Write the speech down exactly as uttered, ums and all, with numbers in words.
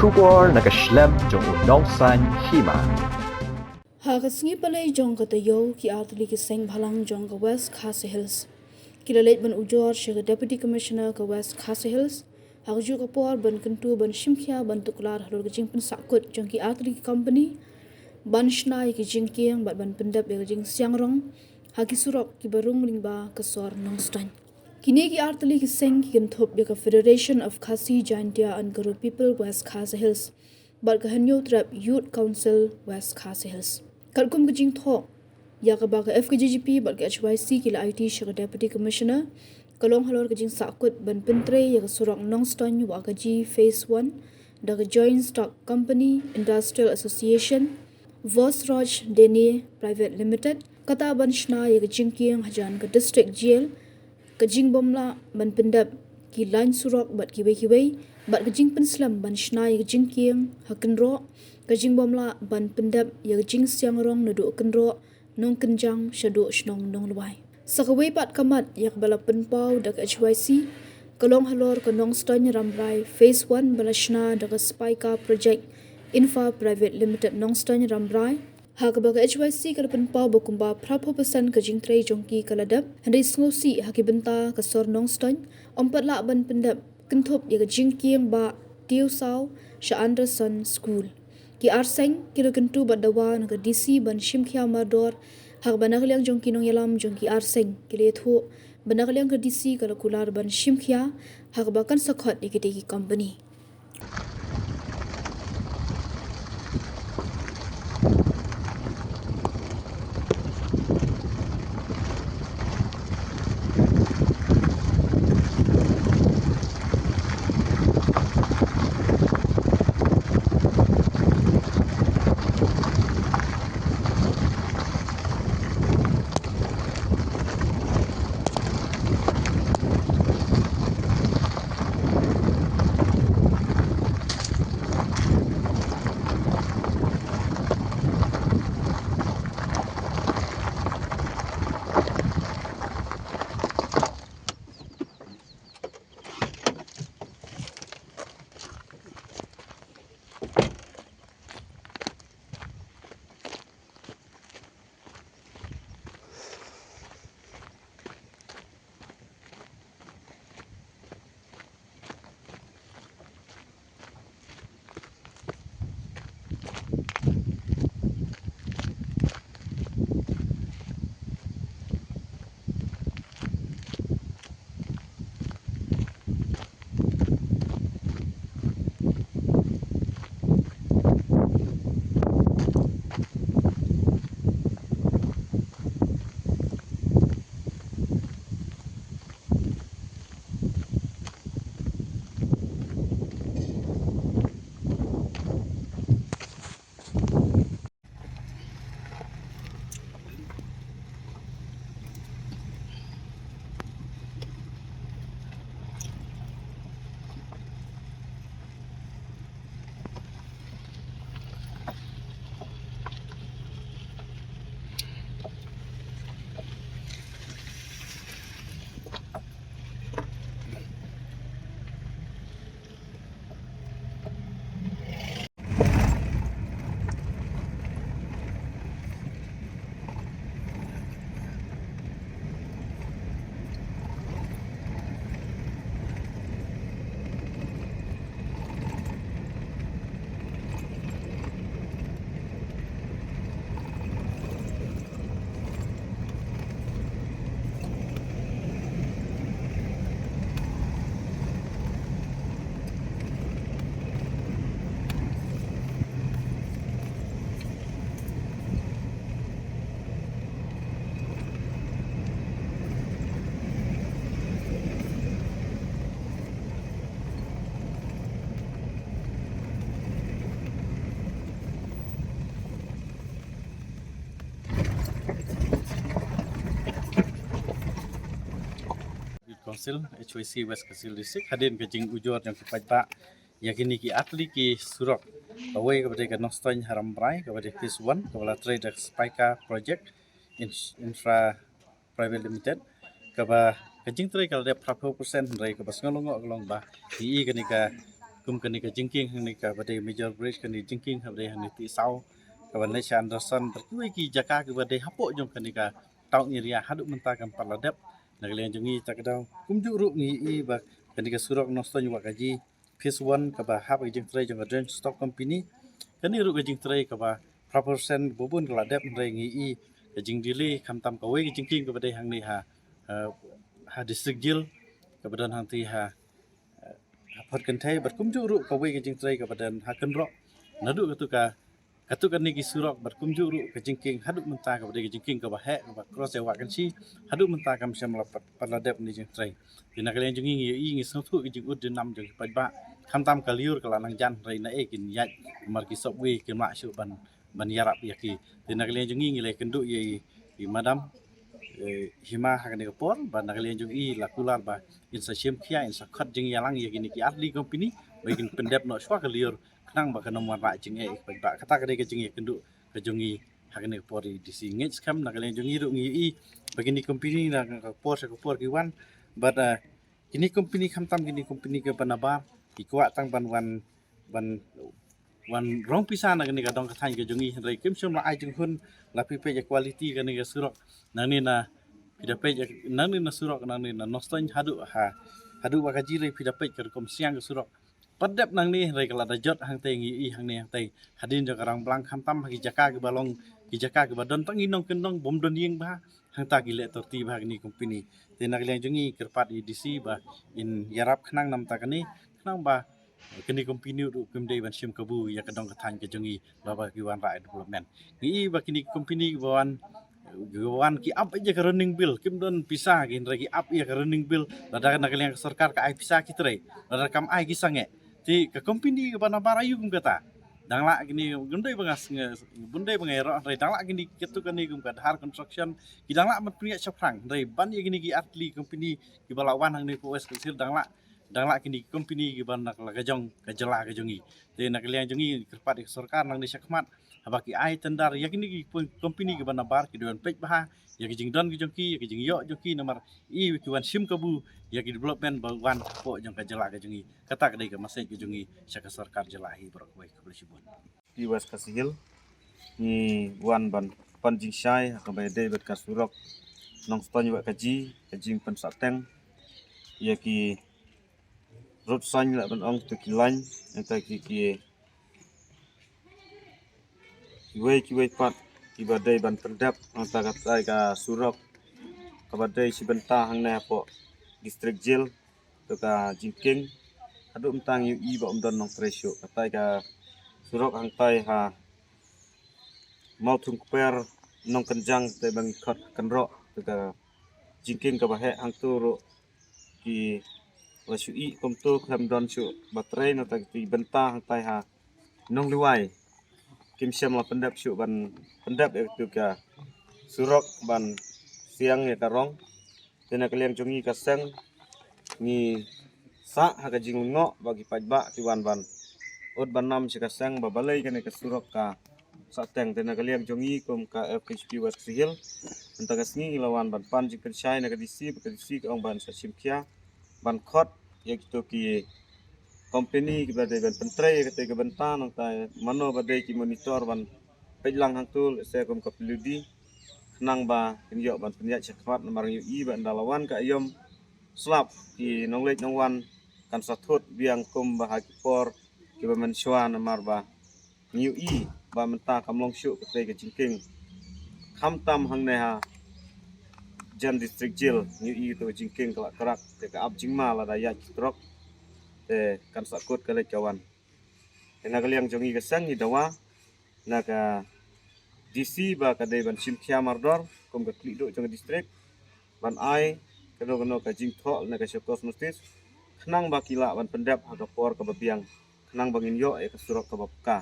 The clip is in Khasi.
Khubor na ka shlem jong u nongsan hima. Ha ka sngi Palei jong ka taïew, ki artylli ki seng bhalang jong ka West Khasi Hills ki la leit ban ujor sha ka Deputy Commissioner ka West Khasi Hills ha kajuh ka por ban kyntu ban shimkhia ban tuklar halor ka jingpynsahkut jong ki artylli ki company ban shna ïa ki jingkieng bad ban pyndep ïa ka jingsiang rong ha ki surok kiba rung lyngba ka sor Nongstoiñ. Kine ki artylli ki seng ki kynthup ïa ka Federation of Khasi Jaintia and Garo People West Khasi Hills bad ka Hynñiewtrep Youth Council West Khasi Hills. Katkum ka jingthoh ïa kaba ka F K J G P bad ka H Y C ki la aiti sha ka Deputy Commissioner, ka long halor ka jingsahkut ban pyntrei ïa ka surok Nongstoiñ Wahkaji Phase One da ka Joint Stock Company Industrial Association, Vosroj Dene Private Limited, kata ban shna ïa ka jingkieng hajan ka District Jail, ka jingbymlah ban pyndep ki lain surok bad kiwei kiwei, bad ka jingpynslem ban shna ïa ka jingkieng ha Kynroh, ka jingbymlah ban pyndep ïa ka jingsiang rong naduh Kynroh Nongkynjang shaduh shnong Nonglwai. Sa kawei pat ka mat ïa kaba la pynpaw da ka H Y C, ka long halor ka Nongstoiñ Rambrai Phase One ba la shna da ka Spica Project Infra Private Limited Nongstoiñ Rambrai, ha kaba ka H Y C ka la pynpaw ba kumba phra phew percent ka jingtrei jong ki ka la dep, hynrei sngewsih ha ki bynta ka sor Nongstoiñ, ym pat lah ban pyndep kynthup ïa ka jingkieng ba tiew saw sha Anderson School. Ki ar seng ki la kyntu bad dawa na ka D C ban shimkhia mardor, ha kaba na ka liang jong ki nongïalam jong ki ar seng ki la ïathuh ba na ka liang ka D C ka la kular ban shimkhia, ha kaba kan sa khot ïa kitei ki company. Youth Council, H Y C West Khasi Hills District, hadien ka jingujor jong ki paidbah ïa kine ki artylli ki surok. Kawei kaba dei ka Nongstoiñ Rambrai, kaba dei phase one, kaba la trei da Spica Project Ins-, Infra Private Limited. Kaba ka jingtrei ka la dep phra phew percent, hynrei kaba sngewlyngngoh ka long ba ngi ïohi kane ka kum kane ka jingkieng hangne kaba dei Major Bridge, kane jingkieng kaba dei hangne Tihsaw, kaba leit sha Anderson, bad kiwei ki jaka kiba dei hapoh jong kane ka town area haduh mynta kam pat la dep. Na ka liang jong ngi ta ka daw kumjuh ruh ngi ïohi ba kane ka surok Nongstoiñ Wahkaji phase one kaba hap ka jingtrei jong ka Drenstock Company, kane ruh ka jingtrei kaba phra percent ba bun ka la dep, hynrei ngi ïohi ka jingdelay khamtam kawei ka jingkieng kaba dei hangne ha, ha, ha District Jail, kaba don hangtei ha, ha Port Kynthei, bad kumjuh ruh kawei ka jingtrei kaba don ha Kynroh. Naduh katu ka, katu kane ki surok bad kumjuh ruh ka jingkieng haduh mynta kaba dei ka jingkieng kaba heh kaba cross ïa Wahkynshi, haduh mynta kam shym la pat, pat la dep ne jingtrei. Te na ka liang jong ngi ngi ïohi, ngi sngewthuh ka jingud jingnam jong ki paidbah, khamtam ka lyiur ka la nang jan, hynrei naei kin ïaid, namar ki subway kim lah shuh ban, ban ïarap ïa ki. Te na ka liang jong ngi ngi la ïakynduh ïa i, i madam, eh, Hima ha kane ka por, ba na ka liang jong i la kular ba in sa shim khia, in sa khot jingïalang ïa kine ki artylli ki company ba kin pyndep noh shuwa ka lyiur, khnang ba kan ym wanrah jingeh ïa ki paidbah. Kata ka dei ka jingïakynduh ka jong ngi ha kane ka por, i DC. Ngeit skhem na ka liang jong ngi ruh ngi ïohi ba kine ki company na ka por sha ka por ki wan, bad, eh, kine ki company, khamtam kine ki company kiba nabar, ki kwah tang ban wan, ban wan rong pisa na kane ka dong ka thaiñ ka jong ngi, hynrei kim shym la ai jinghun. La phi peit ïa quality kane ka surok, nangne na, phi da peit ïa, nangne na surok, nangne na Nongstoiñ haduh ha, haduh Wahkaji, hynrei phi da peit ka rukom siang ka surok. Pat dep nangne, hynrei ka la da jot hangtei, ngi ïohi hangne hangtei. Hadien jong ka Rangblang, khamtam ha ki jaka kiba long, ki jaka kiba don tang ki nongkyndong bym don ïing bha, hangta ki leh torti bha kine ki company. Te na ka liang jong ngi kyrpad ïa i DC ba in ïarap khnang namar kane, khnang ba kine ki company ruh kim dei ban shim kabu ïa ka dong ka thaiñ ka jong ngi, ba, ba ki wanrah ïa development. Ngi ïohi ba kine ki company kiba wan, kiba wan ki ap ïa ka running bill, kim don pisa ki, hynrei ki ap ïa ka running bill. Lada na ka liang ka sorkar ka ai pisa ki trei, lada kam ai ki sangeh. Te ka company kaba nabar aïu kum kata? Dang lah kine, bym dei ba nga snge-, bym dei ba nga ïaroh, hynrei dang lah kine, katu kane kum ka Dhar Construction, ki dang lah ban pynïaid shaphrang, hynrei ban ïa kine ki artylli ki company kiba la wan hangne hapoh West Khasi Hills, dang lah, dang lah kine ki company kiba na ka la ka jong ka jylla ka jong ngi. Te na ka liang jong ngi kyrpad ïa ka sorkar nangne shakhmat, haba ki ai tender ïa kine ki pun-, company kiba nabar, ki dei ban peit bha ïa ka jingdon ka jong ki, ïa ka jingïoh jong ki, namar i ki wan shim kabu ïa ki development ba wan hapoh jong ka jylla ka jong ngi. Kata ka dei ka message ka jong ngi sha ka sorkar jylla hi baroh kawei. Khublei shibun. P West Khasi Hills, ngi wan ban pan jingshai ha kaba ïadei bad ka surok Nongstoiñ Wahkaji, ka jingpynsahteng ïa ki road sign, lah ban ong, to ki line, nangta ki, ki, kiwei kiwei pat kiba dei ban pyndep, nangta katai ka surok kaba dei shi bynta hangne hapoh District Jail, to ka jingkieng haduh mynta ngi ïohi ba ym don nongtrei shuh. Katai ka surok hangtai ha Mawthungkper Nongkynjang, te ba ngi khot Kynroh, to ka jingkieng kaba heh hangto ruh ki la shu ïeh kumto, khlem don shuh ba trei. Nangta ki bynta hangtai ha Nongliwai kim shym la pyndep shuh ban pyndep ïa katu ka surok ban siang ïa ka rong. Te na ka liang jong ngi ka seng, ngi sah ha ka jinglyngngoh ba ki paidbah ki wan ban ud ban nam sha ka seng ba balei kane ka surok ka sahteng. Te na ka liang jong ngi kum ka FKJGP West Khasi Hills, mynta ka sngi ngi la wan ban pan jingpynshai na ka DC, ba ka DC ka ong ban sa shim khia ban khot ïa kito ki company kiba dei ban pyntrei ïa kata ka bynta, nangta mano ba dei ki monitor ban peit lang hangto, lehse kum ka PWD, khnang ba kin ïoh ban pynïaid shakhmat. Namar ngi ïohi ba ynda la wan ka aïom slap, ki nongleit nongwan kan sa thut biang kumba ha ki por kiba mynshuwa, namar ba ngi ïohi ba mynta kam long shuh katei ka jingkieng. Khamtam hangne ha jan District Jail ngi ïohi kata ka jingkieng ka la krak, te ka ap jingma lada ïaid ki trok, te kan sa kut ka leit ka wan. Te na ka liang jong ngi ka seng ngi dawa na ka DC ba ka dei ban shim khia mardor kum ka khlieh duh jong ka district, ban ai kano kano ka jingthoh ne ka show cause notice, khnang ba ki lah ban pyndep ha ka por kaba biang, khnang ba ngin ïoh ïa ka surok kaba paka.